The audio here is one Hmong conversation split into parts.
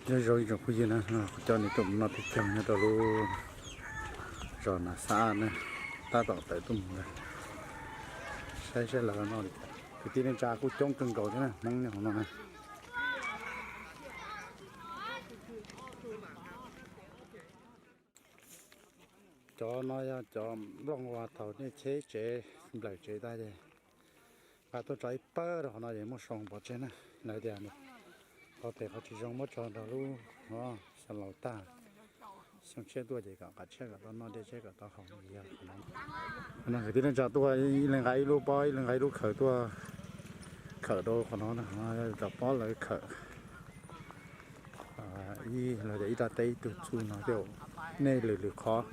Nyob zoo ib tsoom phooj ywg na, kuv coj nej tuaj mus noj peb caug nyob rau lub zos Nas Xab Aj na, tab tom tawm tuaj mus lawm. Saib saib lawv noj li cas. Kwv tij neej tsa kuj coob kawg nkaus thiab na, Hmoob nyob hauv no na. Cov no yog cov nplooj uas thaum nej cheb tsev, nplawm tsev tag ces nqa tuaj tso ib pawg rau qhov no ces muaj soo pov tseg na. Lawv tias qhov pem qhov tsis zoo muab tso nrog lub no, xyoo laus tag, xyoo tshiab tuaj ces kom nqa tshiab kom tau noj, dej tshiab kom tau haus. Yog qhov no, kwv tij neej tsa tuaj ib leeg nqa ib lub pob, ib leeg nqa ib lub khaws tuaj khawm rau qhov no na. Cov pob lawv khawm ib, los tias ib rab teb ib tug txuj no thiab. Nej lwm lwm qhov,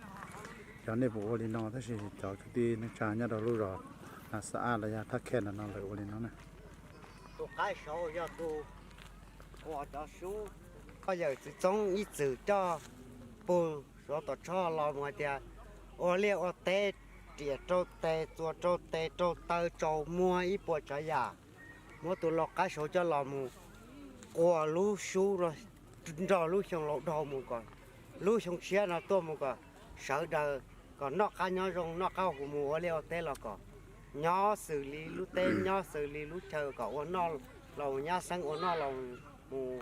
yog nej puas ua li no, tab sis cov kwv tij neej tsa nyob rau lub zos Nas Xab Aj los yog Thab Khej no lawv ua li no na. Tus qaib saud yog tus ua cov sub, koj yawm txwv txoob ib txwm coj pug suav tom tshoj los mus hais tias ua liaj ua teb, riam rau tes, txuas rau tes, rau taw, tsaus muag ib puas tsav yam. Muab tus lau qaib saud coj los mus quas lub sub nrog lub xyoo laus dhau mus kom lub xyoo tshiab no tuaj mus kom sawv daws kom noj qab nyob zoo, noj qab huv mus ua liaj ua teb los kom nyob xws li lub teb, nyob xws li lub chaw, kom ua noj los nyab xeeb, ua noj los mus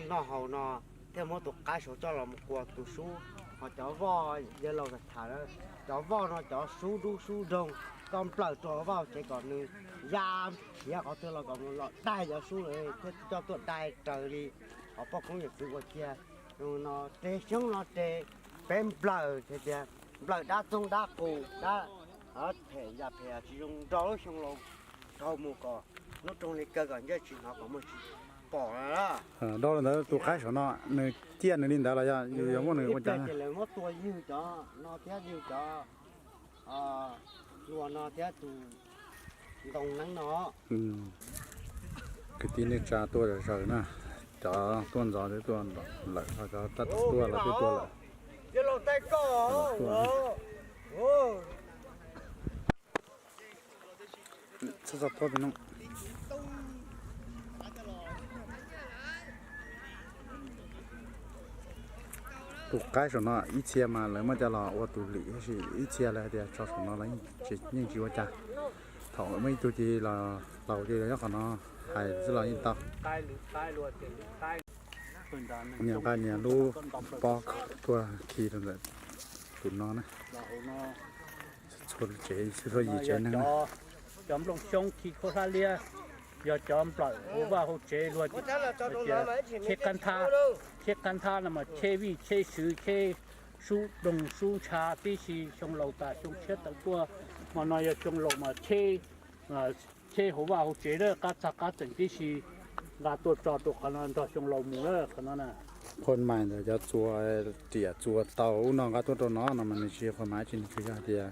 noj haus no, thiaj muab tus qaib saud coj los mus quas tus sub. Ho cov voj, yawg laus tham tham, cov voj no cov sub dub sub doog, koj nplawm rau hauv vaj tsev kom nws ya khiav qhov twg los kom mus los daig cov sub lawm thiab coj tuaj daig raws li qhov poj koob yawm txwv ua cia. No tes xyoob no tes peb nplawm hais tias nplawm dab txoog dab qus, dab phem yam phem tsis zoo nrog lub xyoo laus dhau mus kom hnub rooj li kawg kom ntsej tsis hnov kom muag tsis pom. Dhau li ntawd tus qaib saum no nws ciaj nws li ntawd los yog yus yuav muab nws ua cas? Ces lawv muab tua ywg cov no thiab ywg cov hluas no thiab tus ntoo neeb no. Kwv tij neej tsa tuaj zom zaws na, cov tuaj ntxov twb tuaj lawm, cov tab tom tuaj los twb tuaj lawm. Tus qaib saum no ib txhia mas lawv muab coj los ua tus lwm, tab sis ib txhia lawv hais tias tso saum no los yeej tsis ua cas. Thaum muaj ib tug ci los laus ces nyob qhov no hais xwb los yeej tau. Nias nqa nias lub pob tuaj khi rau ntawm tus no na. Txhua tsev, txhua yim tsev neeg. Cov nplooj xyoob khi khaub hlab liab, yog cov nplawm hauv vaj hauv tsev luag tias cheb qab nthab, cheb qab nthab no mas cheb vij cheb sw cheb sub doog sub ntsha tib si. Xyoo laus tas xyoo tshiab tawm tuaj, hmo no yog xyoo laus mas cheb, cheb hauv vaj hauv tsev lawm qab txag qab txeem tib si, nqa tuaj tso rau qhov no nrog xyoo laus mus lawm qhov no na. Qhua mais ntawd cov txua, riam txua tau ub no nqa tuaj rau no no mas nws tsis yog qhua mais, tsis, nws tsuas yog hais tias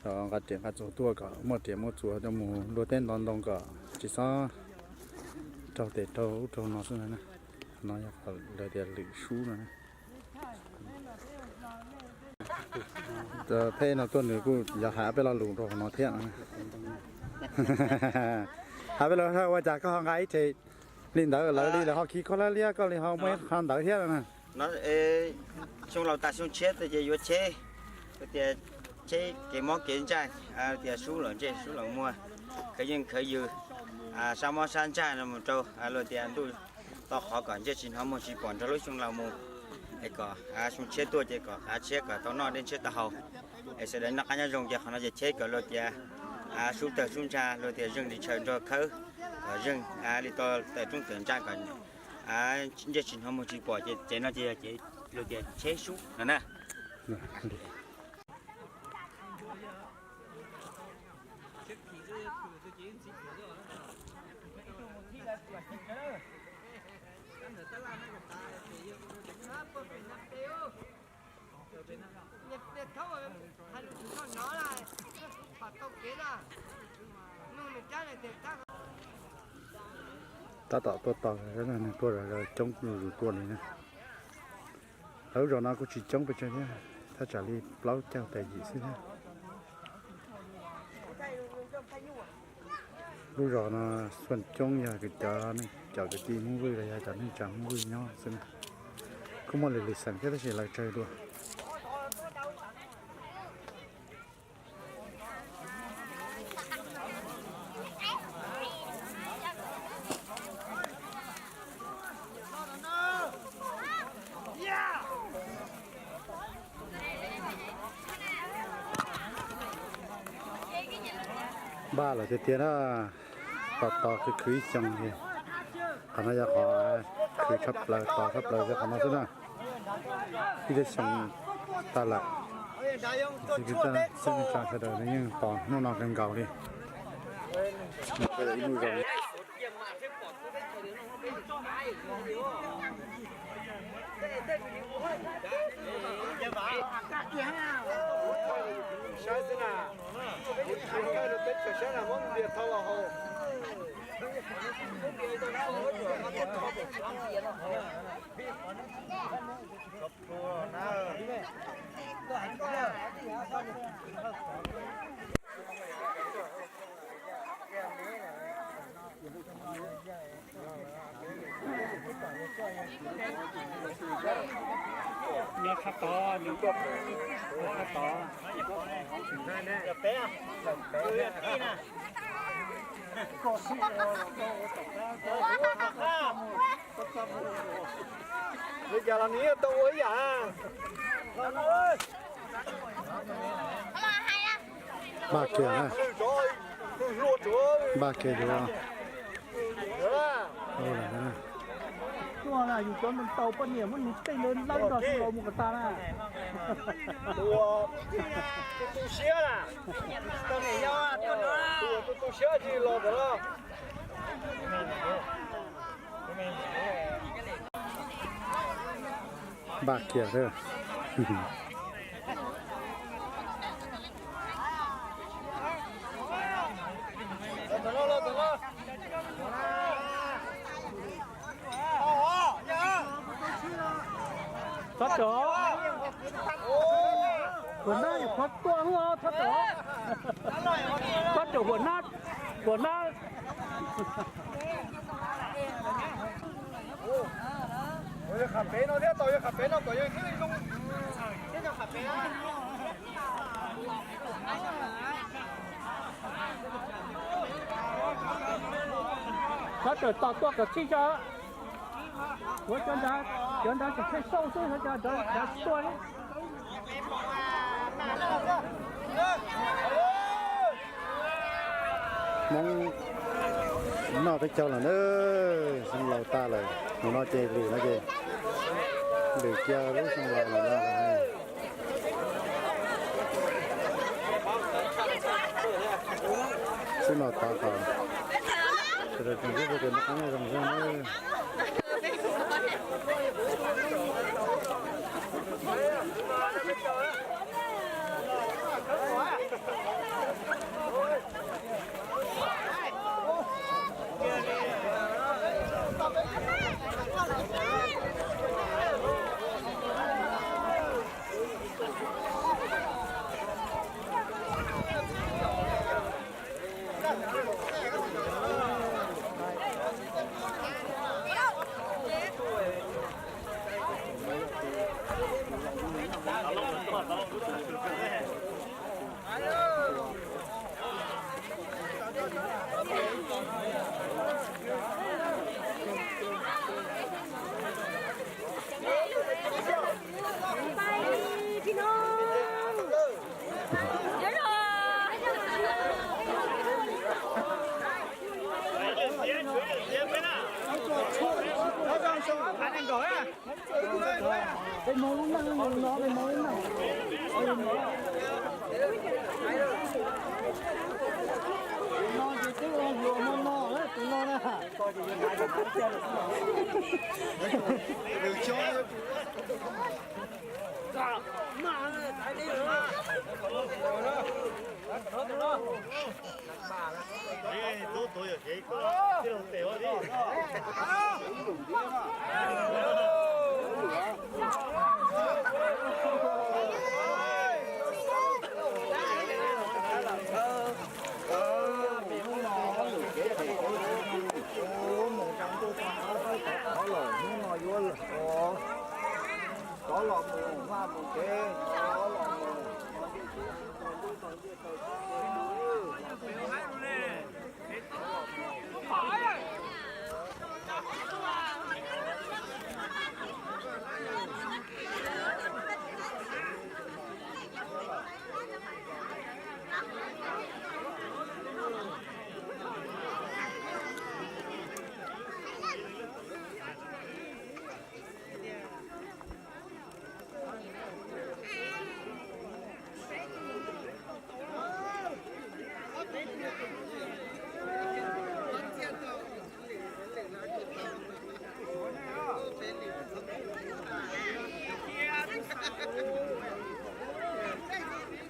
nqa riam nqa txua tuaj kom muaj riam muaj txua coj mus luaj teb ntov ntoo kom tsis txhob raug tes raug ub raug no xwb na. No yog lawv tias lwm sub no na. Phej no tuaj nws kuj yog hais ob peb lo lus rau qhov no thiab no. Hais peb lo lus ua cas koj ho nqa ib re li ntawd, lawv li lawv ho khi khaub hlab liab, koj li ho muaj ib qho ntawd thiab no na. Xyoo laus tas xyoo tshiab tuaj ces yuav cheb, tias cheb kev mob kev ntsaj, tias sub los ntsej sub los muag, khawv yeej khawv yws, sab mob sab ntsaj no mus rau luag tias ntuj to qhov kom ntsej tsis hnov muag tsis pom nrog lub xyoo laus mus, es kom xyoo tshiab tuaj ces kom qav tshiab kom tau noj dej ntshiab tau haus, es sawv daws noj qab nyob zoo. Ces qhov no ces cheb kom luag tias sub tawg sub ntsha, luag tias zeeg li tshaw nrog khawb, kom zeeg li tau tawm roob tawm ntsaj kom ntsej tsis hnov muag tsis pom, ces no ces yog luag tias cheb sub no na. Tab tom tuaj tau, tuaj zom zaws coob zuj zus tuaj li na. Lawv lub zos no kuj tsis coob pes tsawg thiab, thaj tsam li plaub caug tawm yim xwb thiab. Lub zos no xuaj coob yog cov neeg Cov kwv tij Hmoob Vwj los yog cov neej tsa Hmoob Vwj nyob xwb na. Kuj muaj lwm lwm xeem thiab tab sis lawv tsawg dua. Npaj lawm tiag tiag na, tos tos khwv khwv ib xyoos ces qhov no yog qhov khwv tshaj plaws, tos tshaj plaws yog qhov no xwb na. Ib lub xyoo tag lawm, xib hwb tsa sawv daws yeej tos hnub no kawg nkaus li. Ib hnub zoo. Saib xwb na, peb tsis nkaw rau peb tsis saib na, muab npias thau los haus. Nyob sab tod, nyob sab tod. Li cas los nws yeej tau ua ib yam. Npaj kiag na. Npaj kiag yuav. Tuaj na, yus cov neeg tau poj niam muab nws tej lawv lawb nrog xyoo laus mus kom tas na. Tus tu siab na. Tus tu siab tsis los ntawd los. Npaj kiag thiab. Txhob rawm, huam nab yuav qhuav tuaj, txhob rawm, txhob rawm huam nab, huam nab. Yog qham pem no thiab, tau yog qham pem no kom yog thiaj li zoo. Txhob rawm tos tuaj kom txhij tso. Kuv cov nrad, cov nrad tseem pheej xauj xwb, cov nrad tsis tuaj li. Hmoob noj peb caug lawm na, xyoo laus tag lawm, hnub no ces lwm no ces lwm kiag lub xyoo laus lawm no. Xwb los tod kom sawv daws tsoom sawv daws noj qab nyob zoo xwb na. Tus no ces twb ua yuav hmo no, tus no na.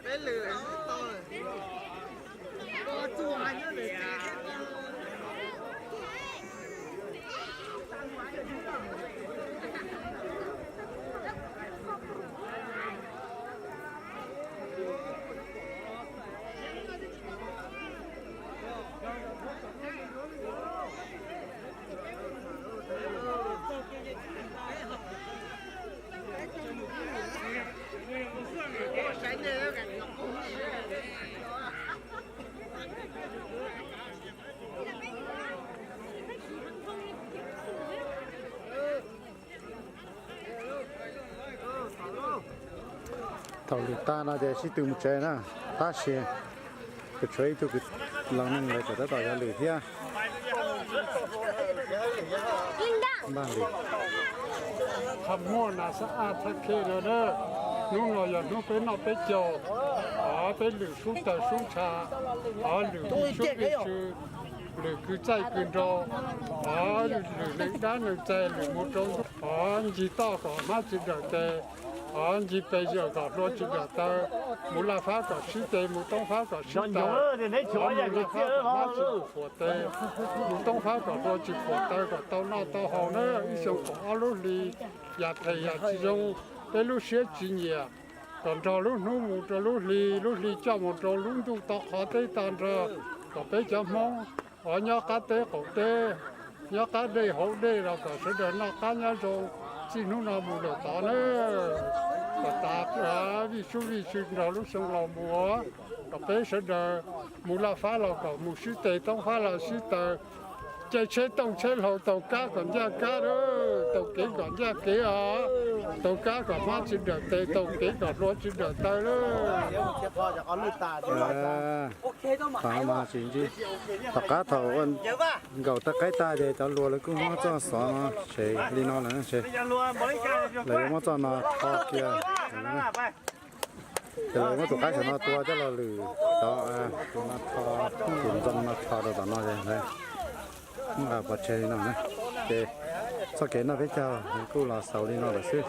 Peb lwm tau. Thaum lwm tag no ces sib tw mus tsev na, tab sis kuv tshuav ib tug kwv, los neeg lawv tseem tab tom yuav lwm thiab. Npaj lwm. Qhov muaj nas xab aj thaj khej no na, hnub no yog hnub peb noj peb caug, peb lwm sub taws sub ntsha, lwm sub vij sw, lwm kwv txaij kwv nraug, lwm neeg dab neeg txaij, lwm mus rau ncig toj kom hmab tsis dawm tes, ncig pes zawm kom hlua tsis dawm taw, mus laj fab kom sib tes, mus toob fab kom sib taw, mus laj fab kom hmab tsis phuam tes, mus toob fab kom hlua tsis phuam taw, kom tau noj tau haus na, ib xyoo kaum ob lub hli, yam phem yam tsis zoo, peb lub siab tsis nyiam, kom nrog lub hnub mus rau lub hli, lub hli coj mus rau lub ntuj tau qhov teb tag nrho, kom peb cov Hmoob uas nyob qab teb qaum teb, nyob qab dej hauv dej los kom sawv daws noj qab nyob zoo, txij hnub no mus lawm tod na, kom tas vij sub vij sw nrog lub xyoo los mus, kom peb sawv daws mus laj fab los kom mus sib tes, toob fab los sib taw, caij tsheb tooj tsheb hlau, taug kab kom ncaj kab, taug kev kom ncaj kev os, taug kab kom hmab tsis dawm tes, taug kev kom hlua tsis dawm taw lawm. Tom qab thaum ua nkaum tawv qaib tag ces cov hluas lawv kuj muab txoj xov no tshem li no lawm, lawv yuav muab txoj no tho kiag. Ces lawv muab tus qaib saum no tua coj los lwm tod, tus no tho, tus ntxoo no tho rau tom no ces lawv muab nqa pov tseg li no na. Ces txoj kev noj peb caug kuj los xaus li no lawm xwb.